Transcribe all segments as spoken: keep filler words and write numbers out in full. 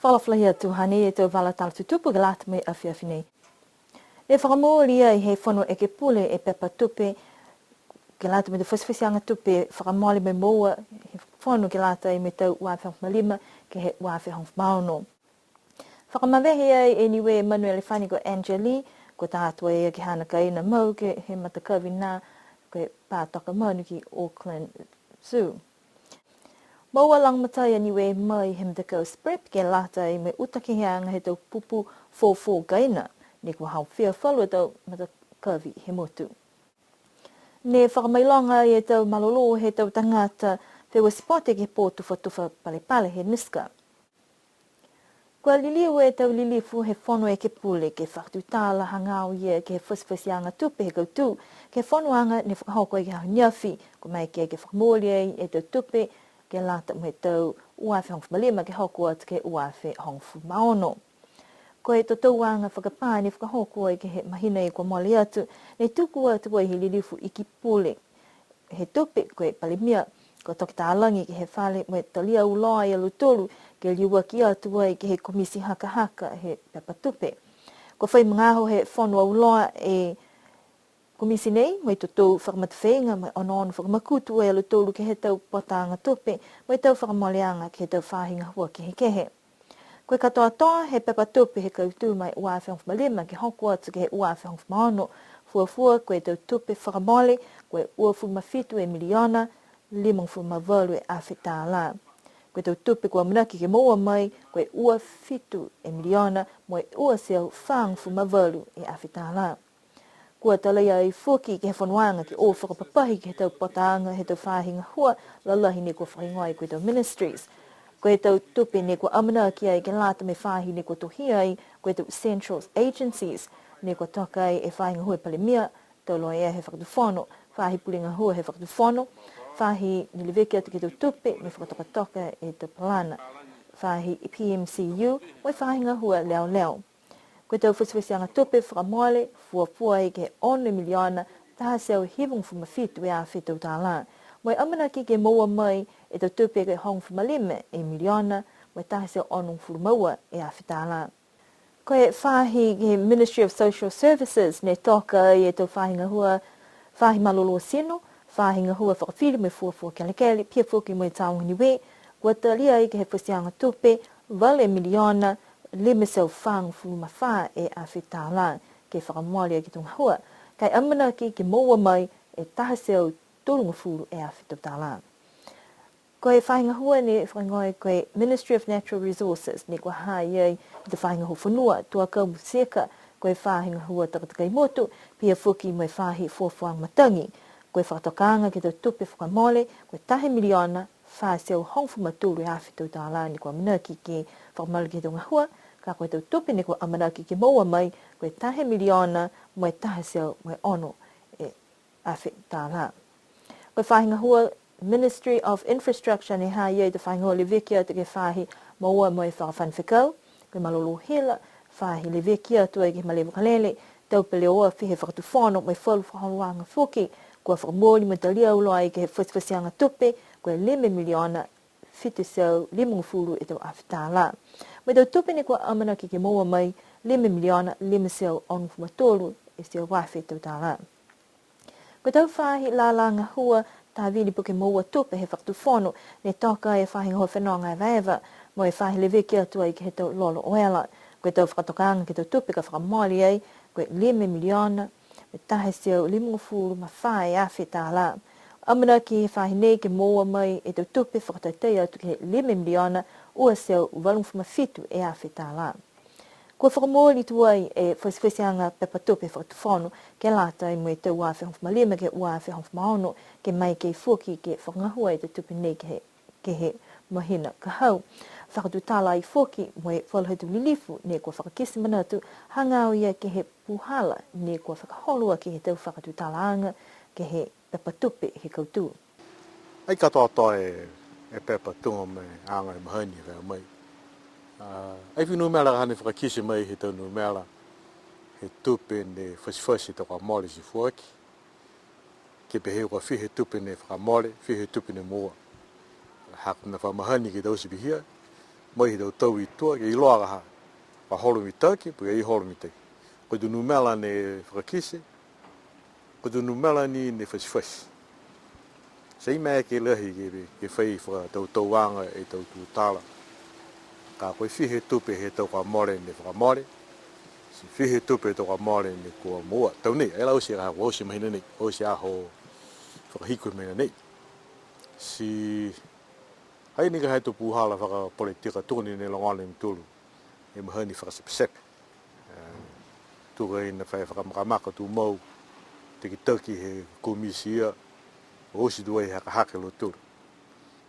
Fakaalofa lahi atu, hanei e tau vala tala tutupu ke lata mo e afiafi nei. Ne fakamooli ai he Fono Ekepule e pepa tupe ke lata mo e tau fasifasiaga tupe fakamole mo e moua he fono ke lata mo e tau ua afe hogofulu ma lima ke he ua afe hogofulu ma ono. Fakamavehe ai e Niue Manuelefani ko Angeli, kua tā atu a ia ke he haana kaina mau ke he matakavi nā, ko e pā toka manu ki Auckland Zoo. Moua lagomatai a Niue mai he matakau SPREP ke lata mo e uta keheaga he tau pupu fofo kaina, ne kua haofia falu a tau matakavi he motu. Ne fakamailoga e tau malolō he tau tagata feua sipote ke he pō tufatufa palepale he NISCA. Kua liliu e tau lilifu he Fono Ekepule ke fakatutala hagaao ia ke he fasifasiaga tupe he kautū, ke he fonoaga ne fakahoko ai ke he aho neafi, kua maeke ke fakamooli ai e tau tupe ke lata mo e tau ua afe hogofulu ma lima ke hoko atu ke he ua afe hogofulu ma ono. Ko e totouaga fakapā ne fakahoko ai ke he mahina kua mole atu, ne tuku atu ai he lilifu Iki Pule he tupe, ko e Palemia, ko Toke Talagi ke he fale mo e talia auloa e lautolu ke liuaki atu ai ke he komiti hakahaka he pepa tupe. Kua fai magaaho he fono auloa e komiti nei, mo e totou fakamatafeiga, mo e onoono fakamakutu e lautolu ke he tau pātaaga tupe, mo e tau fakamoleaga ke he tau faahi gahua kehekehe. Ko e katoatoa he pepa tupe he kautū mai ua afe hogofulu ma lima ke hoko atu ke he ua afe hogofulu ma ono, fuafua ko e tau tupe fakamole, ko e uafulu ma fitu e miliona, limagofulu ma valu e afe tālā. Ko e tau tupe kua amanaki ke moua mai, ko e ua fitu e miliona, mo e ua e teau fāgofulu ma valu e afe tālā. Kua talia ai foki ke he fonoaga ke o fakapapahi ke he tau pātaaga he tau faahi gahua lalahi ne kua fakahigoa ai ko e tau ministries. Ko e tau tupe ne kua amanaki ai ke lata mo e faahi ne kua tohia ai ko e tau central agencies, ne kua toka ai e faahi gahua Palemia, tau loea he fakatufono, faahi pule gahua he fakatufono, faahi ne leveki atu ke he tau tupe mo e fakatokatoka e tau palana, faahi PMCU, mo e faahi gahua leoleo. Ko e tau fasifasiaga tupe fakamole, fuafua ai ke he ono e miliona, taha e teau hivagofulu ma fitu e afe tau tālā. Mo e amanaki ke moua mai e tau tupe ke hogofulu ma lima e miliona, mo e taha e teau onogofulu ma ua e afe tālā. Ko e faahi ke he Ministry of Social Services, ne toka ai e tau faahi gahua, faahi malolō tino, faahi gahua fakafili mo e fuafua kelekele, pihia foki mo e Tāoga Niue, kua talia ai ke he fasiaga tupe, valu e miliona, lima e teau fāgofulu ma fā e afe tālā, ke fakamole ai ke he tau gahua. Ka e amanaki ke moua mai e taha e teau tolugofulu e afe tau tālā. Ko e faahi gahua ne fakahigoa ko e Ministry of Natural Resources, ne kua ha i ai e tau faahi gahua fonua, tuakau mo e tieka, ko e faahi gahua takatakai motu, pihia foki mo e faahi fuafuaga matagi. Ko e fakatokaaga ke he tau tupe fakamole, ko e taha e miliona, fā e teau hogofulu ma tolu e afe tau tālā ne kua amanaki ke fakamole ke he tau gahua, ka ko e tau tupe ne kua amanaki ke moua mai, ko e taha e miliona, mo e taha e teau mo e ono e afe tālā. Ko e faahi gahua Ministry of Infrastructure ne ha i ai e tau faahi gahua leveki atu ke he faahi moua mo e fakafano fekau, ko e malolō hila, faahi leveki atu ai ke he malē vakalele, tau peleoa, fiha e fakatufono, mo e falu fakaholoaga foki, kua fakamooli mo e talia auloa ai ke he fasifasiaga tupe, ko e lima e miliona, fitu e teau limagofulu e tau afe tālā. Mo e tau tupe ne kua amanaki ke moua mai, lima e miliona, lima e teau onogofulu ma tolu e teau afe tau tālā. Ko e tau faahi lala gahua, tāvili po ke moua tupe he fakatufono, ne toka e faahi gahua fenoga evaeva, mo e faahi leveki atu ai ke he tau lolo oela. Ko e tau fakatokaaga ke he tau tupe ka fakamole ai, ko e lima e miliona, mo e taha e teau limagofulu ma fā e afe tālā. Amanaki he faahi nei ke moua mai e tau tupe fakatatai atu ke he lima e miliona, ua e teau valugofulu ma fitu e afe tālā. Kua fakamooli tuai e fasifasiaga pepa tupe fakatufono, ke lata mo e tau ua afe hogofulu ma lima ke ua afe hogofulu ma ono, ke maeke foki ke fakagahua e tau tupe nei ke he, ke he mahina ka hau. Fakatutala ai foki mo e falu he tau lilifu ne kua fakakite manatu, hagaao ia ke he puhala ne kua fakaholo aki he tau fakatutalaaga ke he pepa tupe he kautū. Ai katoatoa e, e pepa tuga mo e aga e mahani he fai mai. A, ai fai numela ka hane fakakite mai he tau numela he tupe ne fasifasi tau ka mole ti foaki. Ke pehē kua fiha e tupe ne fakamole, fiha e tupe ne moua. Ha ko e mena fakamahani ke taute pihia. Mai he tau tau i tua, ke iloa ka ha, ka holo mitaki, po ke ai holo mitaki. Ko e tau numela ne fakakite, ko e tau numela ni ne fasifasi. Ti maeke lahi ke, ke fai fakatautauaga e tau tutala. Ka ko e fiha e tupe he tau kua mole ne fakamole, ti fiha e tupe he tau kua mole ne kua moua. Tau nei, ai la oti ka ha kua oti mahina nei, oti aho fakahiku he mahina nei. Ti ai ni ka ha e tau puhala fakapolitika tuga ni ne logona e mutolu e mahani fakatepetepe. E, tuga ni ne fai fakamakamaka tumau, takitaki he komiti ia, oti tuai hakahaka e lautolu.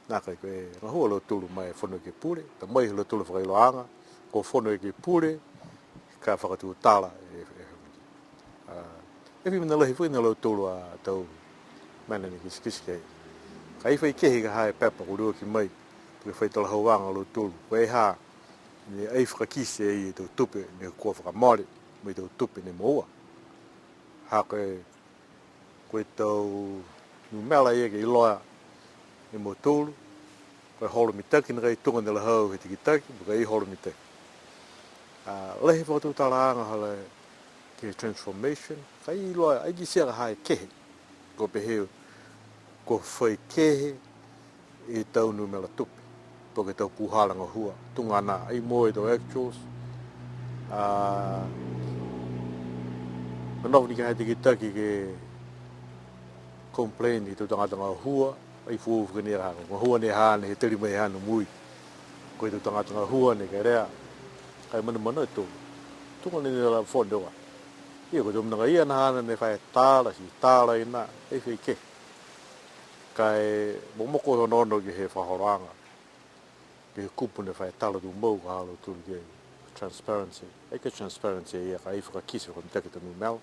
Nākai ko e gahua a lautolu ma e Fono Ekepule, ta mai he lautolu fakailoaaga, ko e Fono Ekepule, ka fakatutala e, e, a, e fai mena lahi foki ni a lautolu a tau mena ne kitekite ki ai. Ka ai fai kehe ka ha e pepa kua liuaki mai, po ke fai talahauaga a lautolu. Ko e ha, ne ai fakakite ai e tau tupe ne kua fakamole, mo e tau tupe ne moua. Ha ko e, ko e tau numela ia ke iloa e mautolu, ko e holo mitaki nākai tuga ne la hau he takitaki, po ke ai holo mitaki. A, lahi e fakatutalaaga ha lautolu ke transformation, ka e iloa, ai kitia ka ha e kehe, kua pehē, kua fai kehe e tau numela tupe, po ke tau puhala gahua, tuga na, ai moua e tau actuals, a, nonofo ni ka ha e takitaki ke complain e tau tagata gahua, ai foou foki ni ha, gahua ni haana, he tali mai haana mui. Ko e tau tagata gahua ne kelea, ka e manamana e tau. Tuga ni ne la fone wa. Ia ko e tau mena ia na haana ne fai tala, ti tala i na, ai fai kehe. Ka e momoko e onoono ke he fakaholoaga. Ke he kupu ne fai tala tumau ka ha lautolu ke transparency. Ai ke transparency ia ka ai fakakite ko e mitaki e tau numela.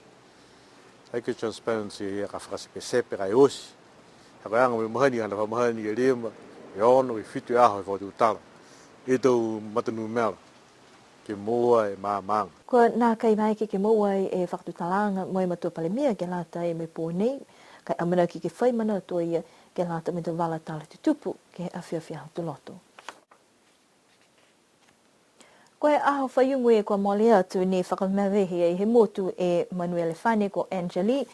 Ai ke transparency ia ka fakatepetepe ka e oti. Ha ko e aga mo e mahani, haana fa mahani e lima, e ono, e fitu e aho he fakatutala e tau matanumela. Ke moua e maamaaga. Kua nākai maeke ke moua ai e fakatutalaaga mo e Matua Palemia ke lata mo e pō nei, ka e amanaki ke fai manatu a ia ke lata mo e tau vala tala tutupu ke he afiafi Aho Tuloto. Ko e aho Faiumu kua mole atu ne fakamavehe ai he motu e manu elefane ko Angeli,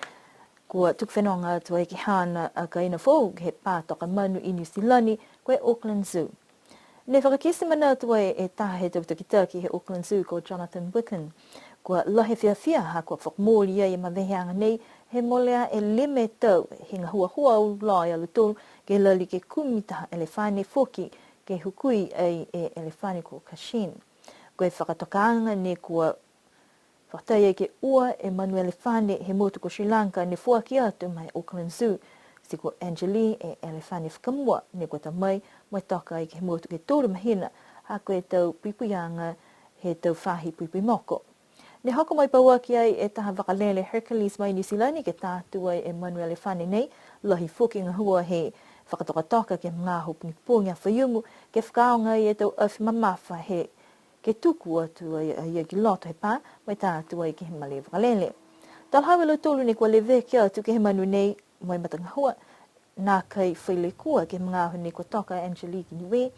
kua tuku fenoga atu ai ke he haana a kaina foou ke he pā toka manu i Niu Silani, ko e Auckland Zoo. Ne fakakite manatu ai e taha he tau takitaki he Auckland Zoo ko Jonathan Witten, kua lahi e fiafia ha kua fakamooli ai e maveheaga nei, he molea e lima e tau he gahua auloa a lautolu ke lali ke kumi taha elefane foki ke hukui ai e elefane ko Kashin. Ko e fakatokaaga ne kua fakatai ai ke ua e manu elefane he motu ko Sri Lanka ne foaki atu ma e Auckland Zoo, ti ko Angeli e elefane fakamua ne kua ta mai mo e toka ai ke he motu ke tolu mahina, ha ko e tau puipuiaga he tau faahi puipui moko. Ne hoko mai pauaki ai e taha vakalele Hercules mai Niu Silani ke ta atu ai e manu elefane nei, lahi foki e gahua he fakatokatoka ke he magaaho pogipogi a Faiumu, ke fakaaoga ai e tau afi mamafa he ke tuku atu ai a ia ki loto he pā, mo e ta atu ai ke he malē vakalele. Talahau e lautolu ne kua leveki atu ke he manu nei mo e matagahua, nākai fai lekua ke he magaaho ne kua toka a Angeli ki Niue.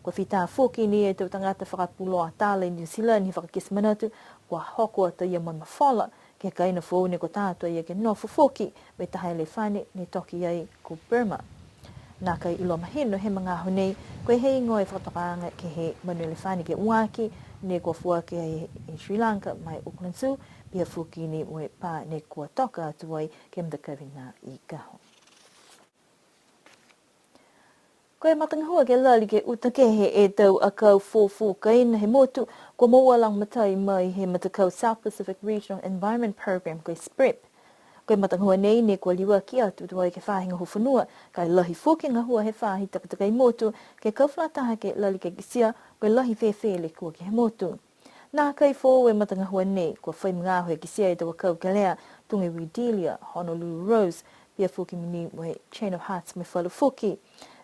Kua fita foki ni e tau tagata fakapuloa tala i Niu Silani he fakakite manatu, kua hoko atu a ia mo e mafola, ke he kaina foou ne kua ta atu a ia ke nofo foki mo e taha elefane ne toki ai ko Burma. Nākai iloa mahino he magaaho nei, ko e heigoa e fakatokaaga ke he manu elefane ke ua aki, ne kua foaki ai i Sri Lanka ma e Auckland Zoo, pihia foki ni mo e pā ne kua toka atu ai ke he matakavi nā i Kaho. Ko e matagahua ke lali ke uta kehe e tau akau fofo kaina he motu, kua moua lagomatai mai he matakau South Pacific Regional Environment Program, ko e SPREP. Ko e matagahua nei ne kua liuaki atu tuai ke he faahi gahua fonua, ka e lahi foki e gahua he faahi takatakai motu, ke kau fakalataha ke lali ke kitia, ko e lahi fēfē e lekua ke he motu. Nākai foou e matagahua nei, kua fai magaaho e kitia e tau akau kelea, tuga e Wedelia, Honolulu Rose, pihia foki ni mo e Chain of Hearts mo e falu foki.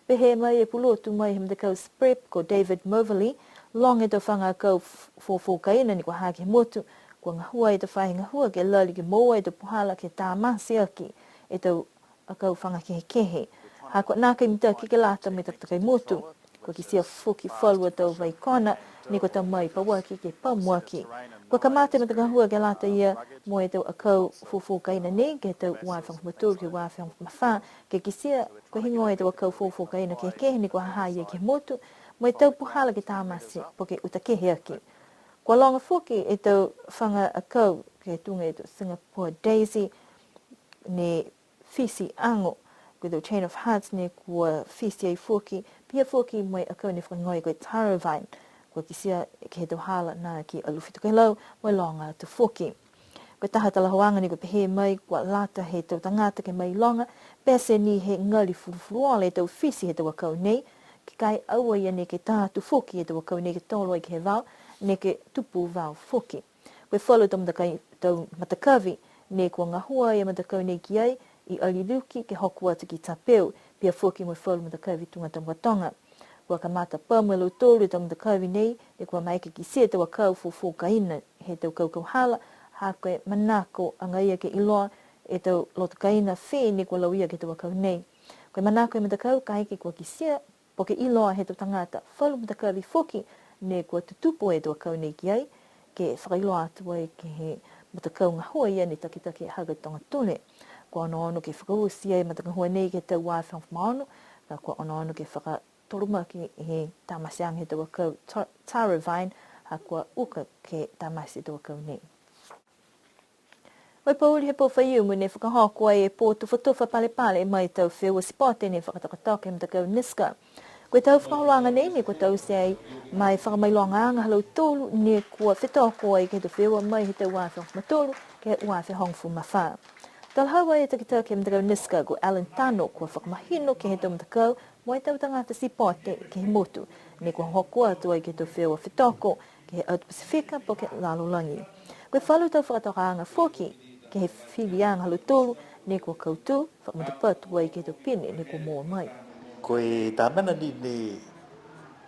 Pehē mai e pulotu mai he matakau SPREP ko David Moverley, loga e tau faga akau f-, fofo kaina ne kua ha ke he motu, kua gahua e tau faahi gahua ke lali ke moua e tau puhala ke tamate aki e tau akau faga kehekehe. Ha kua nākai mitaki ke lata mo e takatakai motu. Kua kitia foki falu a tau vai kona, ne kua ta mai pauaki ke pamuaki. Kua kamata e matagahua ke lata ia mo e tau akau fuafua kaina nei, ke he tau ua afe hogofulu ma tolu ke he ua afe hogofulu ma fā, ke kitia ko e heigoa e tau akau fuafua kaina kehekehe ne kua ha ha i ai ke he motu, mo e tau puhala ke tamate, po ke uta kehe aki. Kua loga foki e tau faga akau ke he tuga e tau Singapore Daisy, ne fiti ago, ko e tau Chain of Hearts ne kua fiti ai foki, pihia foki mo e akau ne fakahigoa ko e Taro Vine, kua kitia ke he tau hala na ki Alofi Tokelau, mo e loga atu foki. Ko e taha talahauaga ne kua pehē mai, kua lata he tau tagata ke mailoga, pete ni he gali fulufuluola e tau fiti he tau akau nei, ke kai aua ia neke ta atu foki e tau akau nei ke tolo ai ke he vao, neke tupu vao foki. Ko e falu tau matakavi, tau matakavi, ne kua gahua e matakau nei ki ai, i Aliluki ke hoko atu ki Tapeu, pihia foki mo e falu matakavi tuga Tonga Tonga. Kua kamata pamu e lautolu e tau matakavi nei, ne kua maeke ke kitia e tau akau fuafua kaina he tau kaukau hala, ha ko e manako agaia ke iloa e tau loto kaina fē ne kua lauia ke he tau akau nei. Ko e manako e matakau kaeke kua kitia, po ke iloa he tau tagata, falu matakavi foki, ne kua tutupu e tau akau nei ki ai, ke fakailoa atu ai ke he matakau gahua ia ne takitaki he Haka Toga Tule. Kua onoono ke fakaoti e matagahua nei ke he tau ua afe hogofulu ma ono, ka kua onoono ke fakatolomaki e tamasiaga he tau akau Ta-, Taro Vine, ha kua uka ke tamasi e tau akau nei. Ko e pouli he pō Faiumu ne fakahoko ai e pō tufatufa palepale ma e tau feua sipote ne fakatokatoka he matakau NISCA. Ko e tau fakaholoaga nei ne kua taute ai ma e fakamailogaaga ha lautolu ne kua fetoko ai ke he tau feua mai he tau ua afe hogofulu ma tolu ke he ua afe hogofulu ma fā. Talahau ai e takitaki he matakau NISCA ko Alan Tano, kua fakamahino ke he tau matakau mo e tau tagata sipote ke he motu, ne kua hoko atu ai ke he tau feua fetoko, ke he atu Pasifika po ke lalolagi. Ko e falu tau fakatokaaga foki, ke he fifiliaga ha lautolu, ne kua kautū, fakamatapatu ai ke he tau pine, ne kua moua mai. Ko e tau mena ni ne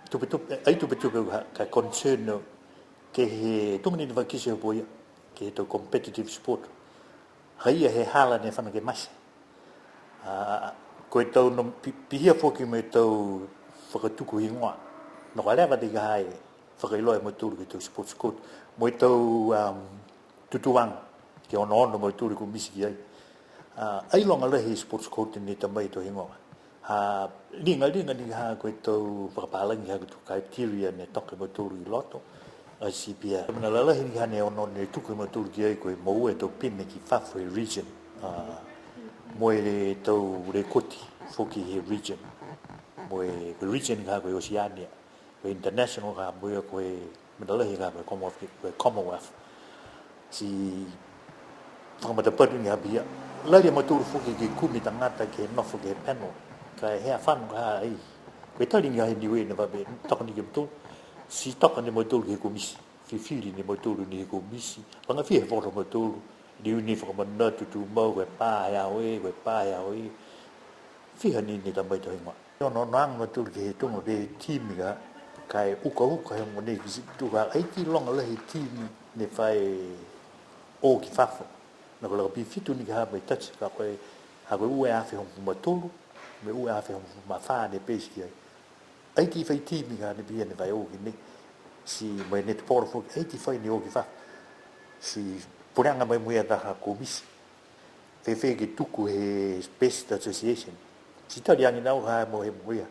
tupetupe, ai tupetupe ka, ka concern no, ke he tuga ni ne fakakite he pō ia, ke he tau competitive sport. Ha ia he hala ne fano ke mate. A, ko e tau no, pi-, pihia foki mo e tau fakatuku higoa. Ne kua leva ni ka ha e fakailoa e mautolu ke he tau sports code. Mo e tau, um, tutūaga, ke onoono a mautolu ko misi ki ai. A, ai loga lahi e sports code ne ta mai e tau higoa. Ha, liga, liga ni ha ko e tau fakapālagi ha ko e tau criteria ne toka e mautolu i loto. A, ti pihia. Mena lalahi ni ha ne ono ne tuku e mautolu ki ai ko e moua e tau pine ki fafo he region. A, mo e tau rekoti foki he region. Mo e, ko e region ka ko e Oceania. Ko e international ka mo ia ko e mena lahi ka ko e Commonwealth, ko e Commonwealth. Ti fakamatapatu ni ha pihia. Lali a mautolu foki ke kumi tagata ke nofo ke he panel. Ka e hea fano ka ha ai. Ko e tali ni ha he Niue ne vave, toka ni ke mautolu. Ti toka ni mautolu ke he komisi. Fifili ni mautolu ni he komisi. Laga fiha he volo mautolu. Liu ni fakamanatu tumau, ko e pā he aho ē, ko e pā he aho ē. Fiha ni ne ta mai e tau higoa. Onoonoaga mautolu ke he tuga pē he timi ka, ka e ukauka he mogonei ki situ ka, ai ti loga lahi e timi ne fai ō ki fafo. Ne kua lakapi fitu ni ka ha mai tati, ka ko e, ha ko e ua e afe hogofulu ma tolu, mo e ua e afe hogofulu ma fā ne pesi ki ai. Ai ti fai timi ka ne pihia ne fai ō ki nei. Ti mo e netipolo foki, ai ti fai ne ō ki fafo. Ti puleaga mai mo e taha komisi. Fēfē ke tuku he best association. Ti tali age nā au ha mo e mo ia.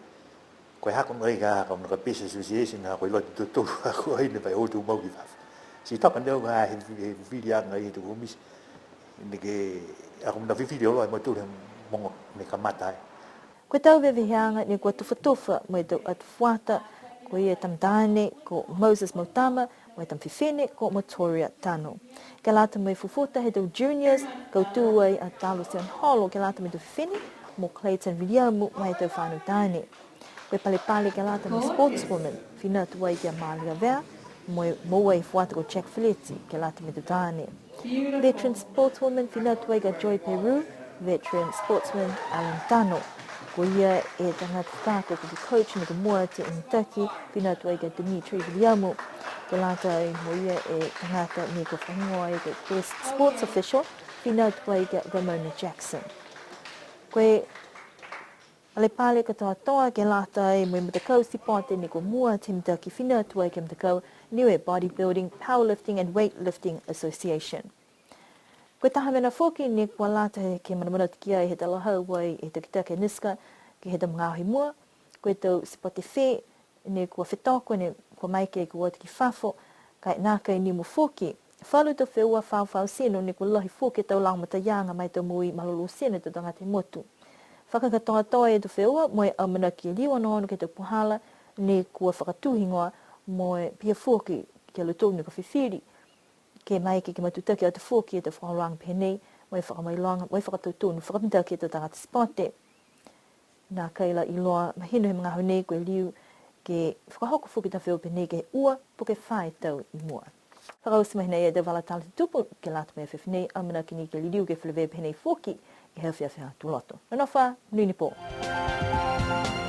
Ko e hako nā ai ka hako nā ka best association ha ko e lotu totolu ha ko ai ne fai ō tumau ki fafo. Ti toka nā au ha he, he fifiliaga he tau komisi. Neke, ha ko e mena fifili auloa e mautolu he mogo ne kamata ai. Ko e tau veveheaga ne kua tufatufa mo e tau atu fuata, ko ia e tama taane ko Moses Mautama, mo e tama fifine ko Motoria Tano. Ke lata mo e fufuta he tau juniors, kautū ai a Talo Sioneholo ke lata mo e tau fifine, mo Clayton Viliamu mo e tau fānau taane. Ko e palepale ke lata mo e sportswoman, fina atu ai ki a Malia Vea, mo e, mo e fuata ko Jack Feleti ke lata mo e tau taane. Veteran sportswoman, fina atu ai ki a Joy Peru, veteran sportsman Alan Tano. Ko ia e tagata fakaako ko e coach ne kua mua atu e mitaki, fina atu ai ki a Dimitri Viliamu. Ke lata ai mo ia e tagata ne kua fakahigoa ai ko e best sports official, fina atu ai ki a Ramona Jackson. Ko e Palepale katoatoa ke lata mo e matakau sipote ne kua mua, ti mitaki fina atu ai ke he matakau Niue Bodybuilding, Powerlifting and Weightlifting Association. Ko e taha mena foki ne kua lata ke manamanatu ki ai he talahau ai he takitaki NISCA ke he tau magaaho i mua, ko e tau sipote fē ne kua fetoko ne kua maeke ke o atu ki fafo, ka e nākai nimo foki. Falu tau feua faufau tino ne kua lahi foki e tau lagomataiaga ma e tau moui malolō tino he tau tagata he motu. Fakakatoatoa e tau feua mo e amanaki ke liu onoono ke he tau puhala ne kua fakatū higoa mo e pihia foki ki a lautolu ne kua fifili. Ke maeke ke matutaki atu foki e tau fakaholoaga pehē nei, mo e fakamailoga, mo e fakatautonu, fakamitaki e tau tagata sipote. Nākai la iloa mahino he magaaho nei ko e liu ke fakahoko foki e tau feua pehē nei ke he ua po ke fā e tau i mua. Fakaoti mai nei e tau vala tala tutupu ke lata mo e afiafi nei, amanaki ni ke liliu ke feleveia pehē nei foki ke he afiafi Aho Tuloto. Nonofo ā, monuina e pō.